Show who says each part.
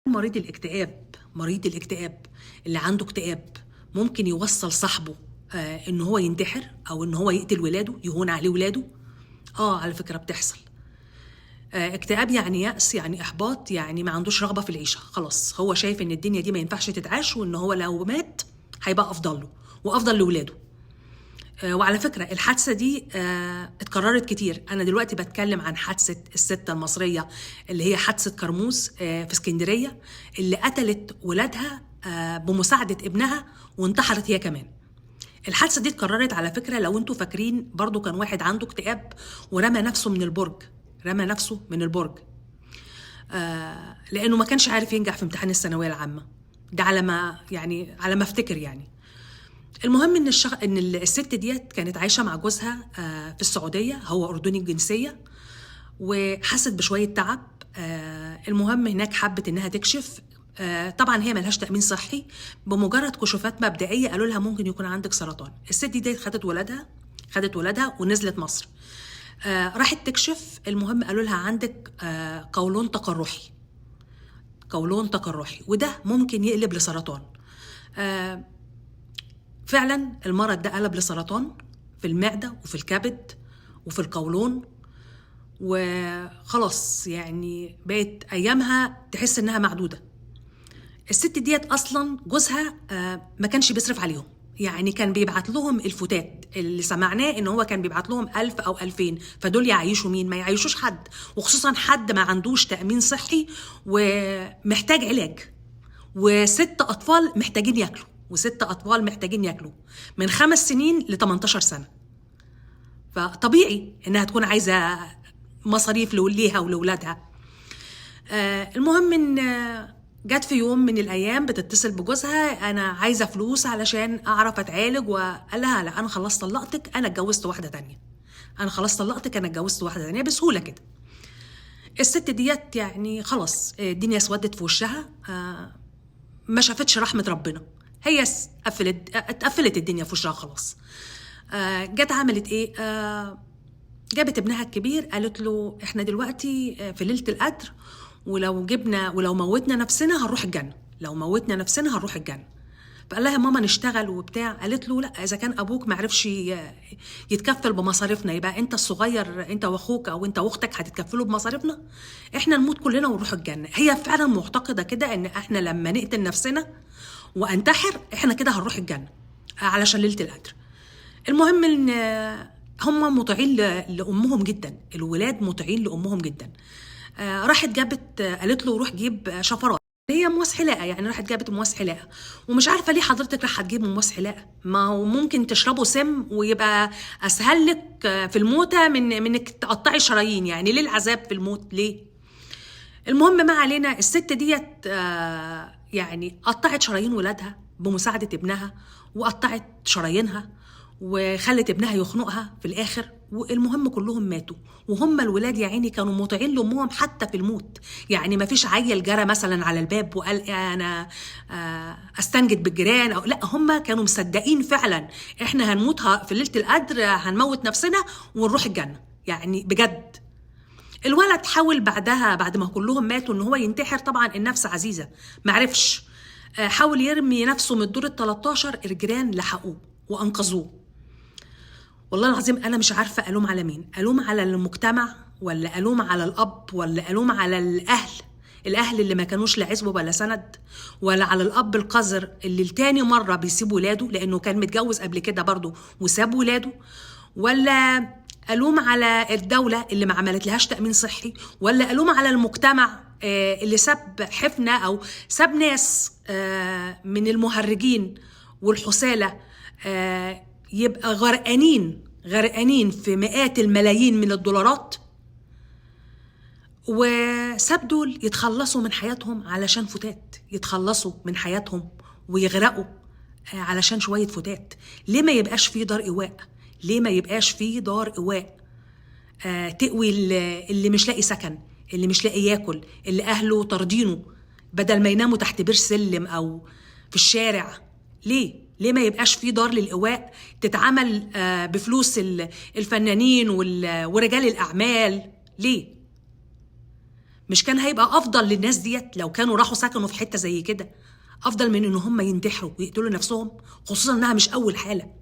Speaker 1: مريض الاكتئاب، مريض الاكتئاب اللي عنده اكتئاب ممكن يوصل صاحبه ان هو ينتحر او ان هو يقتل ولاده، يهون عليه ولاده. على فكرة بتحصل. اكتئاب يعني يأس، يعني احباط، يعني ما عندوش رغبة في العيشة، خلاص هو شايف ان الدنيا دي ما ينفعش تتعاش، وان هو لو مات هيبقى افضل له وافضل لولاده. وعلى فكرة الحادثة دي اتكررت كتير. أنا دلوقتي بتكلم عن حادثة الستة المصرية اللي هي حادثة كرموز في اسكندرية، اللي قتلت ولادها بمساعدة ابنها وانتحرت هي كمان. الحادثة دي اتكررت على فكرة، لو انتوا فاكرين برضو كان واحد عنده اكتئاب ورمى نفسه من البرج، رمى نفسه من البرج لأنه ما كانش عارف ينجح في امتحان الثانوية العامة ده، على ما يعني على ما افتكر يعني. المهم ان ان الست ديت كانت عايشه مع جوزها في السعودية، هو اردني الجنسية، وحست بشوية تعب. المهم هناك حبت انها تكشف. طبعا هي ملهاش تامين صحي، بمجرد كشوفات مبدئية قالوا لها ممكن يكون عندك سرطان. الست ديت خدت ولادها ونزلت مصر. راحت تكشف. المهم قالوا لها عندك قولون تقرحي، قولون تقرحي، وده ممكن يقلب لسرطان. فعلا المرض ده قلب لسرطان في المعدة وفي الكبد وفي القولون، وخلاص يعني بقت أيامها تحس إنها معدودة. الست ديت أصلا جوزها ما كانش بيصرف عليهم، يعني كان بيبعت لهم الفتات اللي سمعناه إن هو كان بيبعت لهم 1000 أو 2000، فدول يعيشوا مين؟ ما يعيشوش حد، وخصوصا حد ما عندوش تأمين صحي ومحتاج علاج، و6 أطفال محتاجين ياكلوا، و6 أطفال محتاجين ياكلوا من 5 سنين ل 18 سنة. فطبيعي إنها تكون عايزة مصاريف ليها ولولادها. المهم إن جت في يوم من الأيام بتتصل بجوزها، أنا عايزة فلوس علشان أعرف أتعالج، وقال لها لا أنا خلاص طلقتك، أنا اتجوزت واحدة تانية، أنا خلاص طلقتك، أنا اتجوزت واحدة تانية، بسهولة كده. الست ديت يعني خلاص الدنيا اسودت في وشها، ما شافتش رحمة ربنا، هي اتقفلت الدنيا في وشها خلاص. جت عملت ايه؟ جابت ابنها الكبير، قالت له احنا دلوقتي في ليلة القدر، ولو موتنا نفسنا هنروح الجنة، لو موتنا نفسنا هنروح الجنة. فقال لها ماما نشتغل وبتاع، قالت له لا، اذا كان ابوك ما عرفش يتكفل بمصاريفنا يبقى انت الصغير، انت واخوك او انت واختك هتتكفلوا بمصاريفنا، احنا نموت كلنا ونروح الجنة. هي فعلا معتقدة كده ان احنا لما نقتل نفسنا وانتحر احنا كده هنروح الجنة علشان ليلة القدر. المهم ان هم مطيعين لامهم جدا، الولاد مطيعين لامهم جدا. راحت جابت، قالت له روح جيب شفرات، هي مواس حلاقه يعني، راحت جابت مواس حلاقه، ومش عارفه ليه حضرتك راح هتجيب مواس حلاقه، ما هو ممكن تشربه سم ويبقى اسهل لك في الموتة من انك تقطعي شرايين، يعني ليه العذاب في الموت ليه؟ المهم ما علينا، الست ديت يعني قطعت شرايين ولادها بمساعدة ابنها، وقطعت شرايينها وخلت ابنها يخنقها في الآخر، والمهم كلهم ماتوا. وهم الولاد يا عيني كانوا مطيعين لأمهم حتى في الموت، يعني ما فيش عيل جرى مثلا على الباب وقال أنا أستنجد بالجيران أو لا، هم كانوا مصدقين فعلا إحنا هنموت في ليلة القدر، هنموت نفسنا ونروح الجنة يعني بجد. الولد حاول بعدها بعد ما كلهم ماتوا ان هو ينتحر، طبعا النفس عزيزة، معرفش، حاول يرمي نفسه من الدور 13، الجيران لحقوه وانقذوه. والله العظيم انا مش عارفة الوم على مين، الوم على المجتمع ولا الوم على الاب ولا الوم على الاهل، الاهل اللي ما كانوش لا عزوة ولا سند، ولا على الاب القذر اللي لتاني مرة بيسيب ولاده لانه كان متجوز قبل كده برضه وساب ولاده، ولا ألوم على الدولة اللي ما عملت لهاش تأمين صحي، ولا ألوم على المجتمع اللي ساب حفنة أو ساب ناس من المهرجين والحسالة يبقى غرقانين في مئات الملايين من الدولارات، وساب دول يتخلصوا من حياتهم علشان فتات، يتخلصوا من حياتهم ويغرقوا علشان شوية فتات. ليه ما يبقاش فيه دار إيواء؟ ليه ما يبقاش فيه دار إيواء تقوي اللي مش لاقي سكن، اللي مش لاقي ياكل، اللي أهله طاردينه، بدل ما يناموا تحت بير سلم أو في الشارع؟ ليه؟ ليه ما يبقاش فيه دار للإيواء تتعمل بفلوس الفنانين ورجال الأعمال؟ ليه؟ مش كان هيبقى افضل للناس ديت لو كانوا راحوا سكنوا في حتة زي كده، افضل من ان هم ينتحروا ويقتلوا نفسهم، خصوصا انها مش اول حاله.